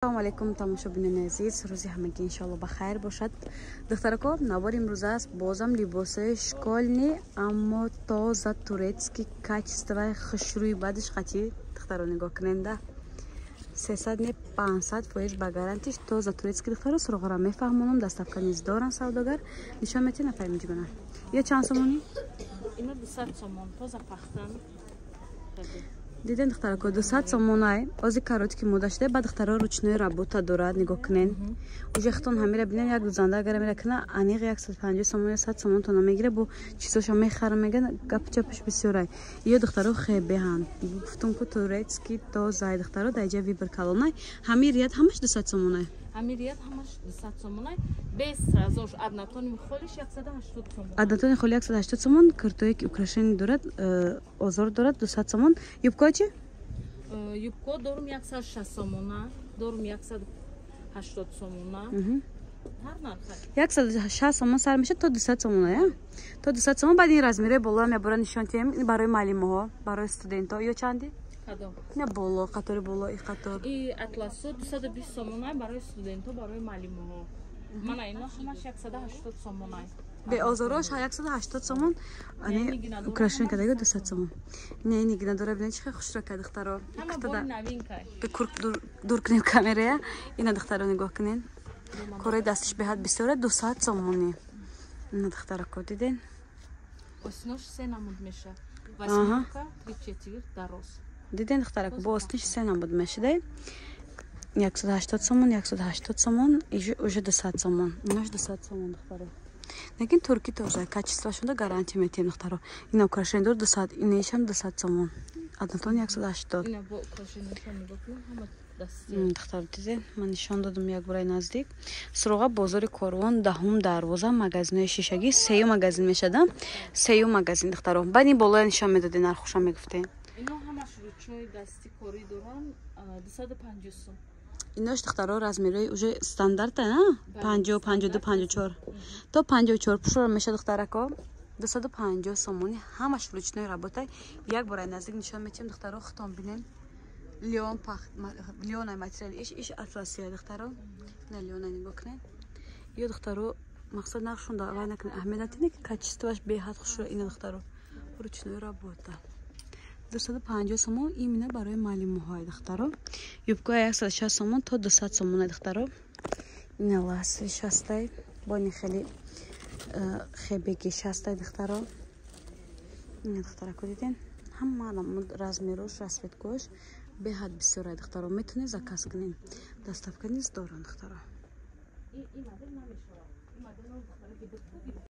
Салому алейкум, тамошобинони азиз, рӯзи ҳамагӣ иншоалло ба хайр бошад. Духтарако, навор имрӯз аст бозам либосҳои школьный, аммо тоза турецкий, качествои хушрӯи бадиш қатӣ. Духтаро, нигоҳ куненда, 300 не, 500% ба гарантиш, тоза турецкий. Духтаро, суроғара мефаҳмонам, доставка низ доран. Савдогар нишон метиҳ, нафаҳмӣ ҷигона. Ё чанд сомонӣ? Ино 200 сомон, тоза пахтан. Диден, духтарако, 200 сомонай. Ози короткий мода шуда. Ба духтаро, ручной работа дорад, нигоҳ кунен. Уже хитон ҳамира бинен, як дузанда агар амира кина, аниқ 150 сомон ё 100 сомон тона мегира. Бо чизоша мехара, меган, гапу чапаш бисёрай. Ё, духтаро, хебеҳанд, гуфтум ку, турецкий, тозай. Духтаро, даиҷа выбор калонай. Ҳамин ряд ҳамаш 200 сомонай? Ҳамин ряд ҳамаш 200 сомонай, без сразош. Однотонный холиш 180 сомон. Однотонный холи 180 сомон. Куртое ки украшение дорад, озор дорад, 200 сомон. Юбко чи? Юбко дорум 160 сомона, дорум 180 сомона. Ҳар нарха. 160 сомон сар мешад то 200 сомона, я то 200 сомон. Баъд ин размере боло мебора, нишон тиҳем. Ин барои маълимоҳо, барои студентҳо. Ё чанди? Кадом? Ина боло, қатори боло, и қатор. И атласо 220 сомона, барои студентҳо, барои маълимоҳо. Мана ино ҳамаш 180 сомона. Беозорош 180 сомон, ани украшение кадаго 200 сомон. Не, нигина дора, бинед, чи хел хушро ка, духтаро. Ҳама бори новинка. Дур кунем камерая. Ина, духтаро, нигоҳ кунед, кораи дастиш беҳад бисёра, 200 сомони. Ина, духтарако, диден? Осинош се намуд меша: восьмерка, три четверть, дароз. Диден, духтарако, бо осниш се намуд мешидай. 180 сомон, 180 сомон, уже 200 сомон. Инош 200 сомон, духтаро, лекин турки, тоза, качествоашонда гарантия метиҳем. Духтаро, ина украшение дор, 200, инаишам 200 сомон, однотон 180. Ина бо украшениешон нигоҳ кунед, ҳама дасти. Духтаро, диден, ман нишон додам як бораи наздик. Суроға бозори Корвон, даҳум дарвоза, магазинои шишагӣ, сеюм магазин мешада, сеюм магазин. Духтаро, баъд ин болоя нишон медоден, нархуша мегуфтен. Ино ҳамаш ручной, дасти корӣ доран, 250 сом. Инош, духтаро, размерои уже стандарта, 50, 52, 54, то 54 пушора меша. Духтарако, 250 сомони, ҳамаш ручной работа. Як бораи наздик нишон метиҳем, духтаро, хитон бинен. Лён, пах, лёнай материал, иш атласия. Духтаро, ина лёнай, нигоҳ кунед. Ё, духтаро, мақсад нархшон давай накунед, аҳамият натиҳед, ки качествоаш беҳад хушро. Ина, духтаро, ручной работа, 250 сомон, именно барои маълимоҳои. Духтаро, юбкаи 160 сомон то 200 сомона. Духтаро, ина ласви шастай, бони хеле хебеги шастай. Духтаро, ина, духтарако, диден, ҳама размерош, расцветкош беҳад бисёрай. Духтаро, метавонед заказ кунед, доставка низ доранд, духтаро. Ин модель намешавад, ин модель.